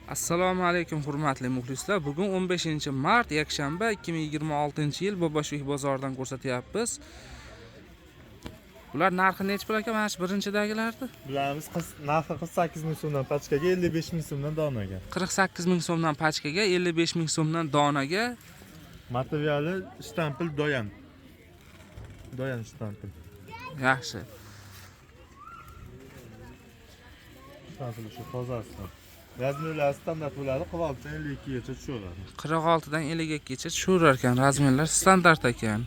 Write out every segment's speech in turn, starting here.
Assalomu alaykum hurmatli muxlislar. Bugun 15-mart, yakshanba, 2026-yil Boboshuh bozoridan ko'rsatyapmiz. Bular narxi nechi pul aka? Mana shu birinchidagilarni? Bularimiz narxi 48 ming so'mdan pachkaga, 55 ming so'mdan donaga. 48 ming so'mdan pachkaga, 55 ming so'mdan donaga. Materiali shtampil doyan. Doyan shtampil. Yaxshi. Shtampil shu tozasi. Razmerlari standart bo'ladi, 46 dan 52 gacha tushaveradi. 46 dan 52 gacha tushaverar ekan, razmerlar standart ekan.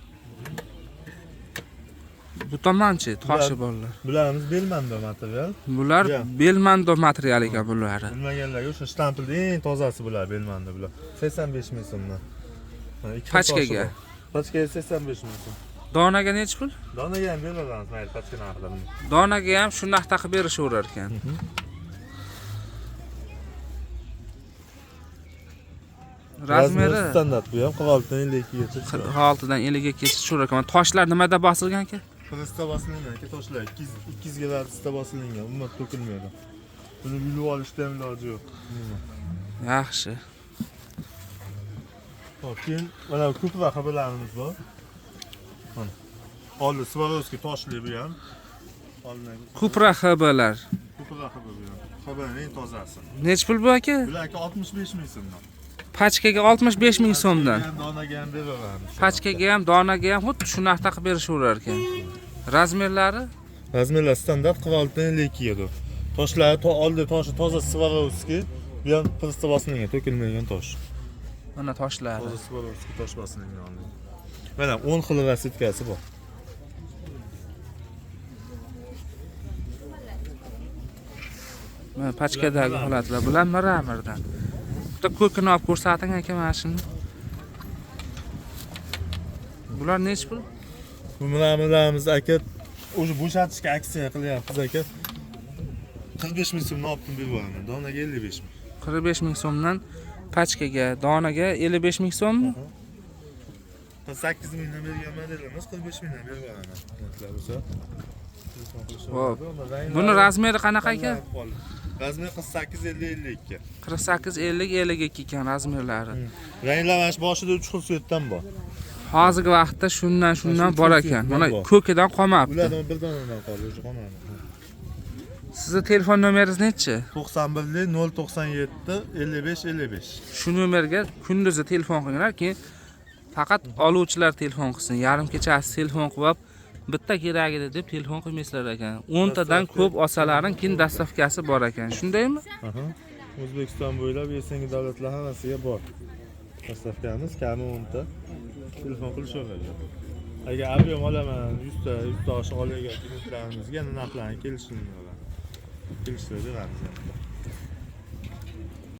Bu tomonchi toshi borlar. Bularimiz Belmando material. Bular Belmando material ekan bulari. Bilmaganlarga o'sha shtampilning eng tozasi bular, Belmando bular. 85 ming so'mdan. Mana ikki xil Pachkaga. toshi bor. Pachkaga 85 ming so'm. Donaga nechi pul? Donaga ham beraveramiz, mayli pachka narxida buni. Donaga ham shu narxda qilib berishaverar ekan. Razmeri standart bu ham 46 dan 52 gacha tushadi. 46 dan 52 gacha tushaverar ekan. Toshlar nimada bosilgan aka? Pressda bosilgan aka toshlar 200 gradusda bosilgan, umuman to'kilmaydi. Buni yulib olishda ham iloji yo'q. Umuman. Yaxshi. Hop, keyin mana bu ko'p xabarlarimiz bor. Mana. Oldi Swarovski toshli bu ham. Oldindan Kupra HBlar. Kupra xabar bu ham. Xabarning eng tozasi. Nechi pul bu aka? Bular aka 65 ming so'mdan. Pachkaga 65 ming so'mdan. Pachkaga ham donaga ham beraveramiz. Pachkaga ham, donaga ham xuddi shu narxda qilib berishaverar ekan. Razmerlari? Razmerlar standart 46 dan 52 gacha. Toshlari oldi toshi toza Swarovski. Bu ham pressda bosilgan, to'kilmagan tosh. Mana toshlari. Toza Swarovski tosh bosilgan oldi. Mana 10 xil rasetkasi bor. Mana pachkadagi holatlar. Bular mramirdan. Bitta ko'kini olib ko'rsating aka mana shuni. Bular nechi pul? Bu mramirlarimiz aka o'sha bo'shatishga aksiya qilyapmiz aka. 45 ming so'mdan olib berib yuboraman. Donaga 55 ming. 45 ming so'mdan pachkaga, donaga 55 ming so'mmi? 48 mingdan bergan modelimiz 45 mingdan berib yuboraman. Niyatlar bo'lsa. Telefon Hop. qilishaveradi. Buni razmeri qanaqa aka? Razmer 48 50 52. 48 50 52 ekan razmerlari. Ranglar mana shu boshida 3 xil svetdan bor. Hozirgi vaqtda shundan Mana shu bor uch xil ekan. svetdan Mana bor. ko'kidan qolmabdi. Ulardan bir donadan qoldi, o'sha qolmadi. Sizni telefon nomeringiz nechi? 91 097 55 55. Shu nomerga kunduzi telefon qilinglar, keyin faqat oluvchilar telefon qilsin. Yarim kechasi telefon qilib bitta kerak edi deb telefon qilmaysizlar ekan. 10 tadan ko'p olsalaring keyin dastavkasi bor ekan. Shundaymi? Aha. O'zbekiston bo'ylab SNG davlatlar hammasiga bor. Dastavkamiz kami 10 ta. Telefon qilishaveradi. Agar объем olaman 100 ta, 100 ta oshiq olgan klientlarimizga narxlarni kelishtirib beramiz. Kelishtirib beramiz.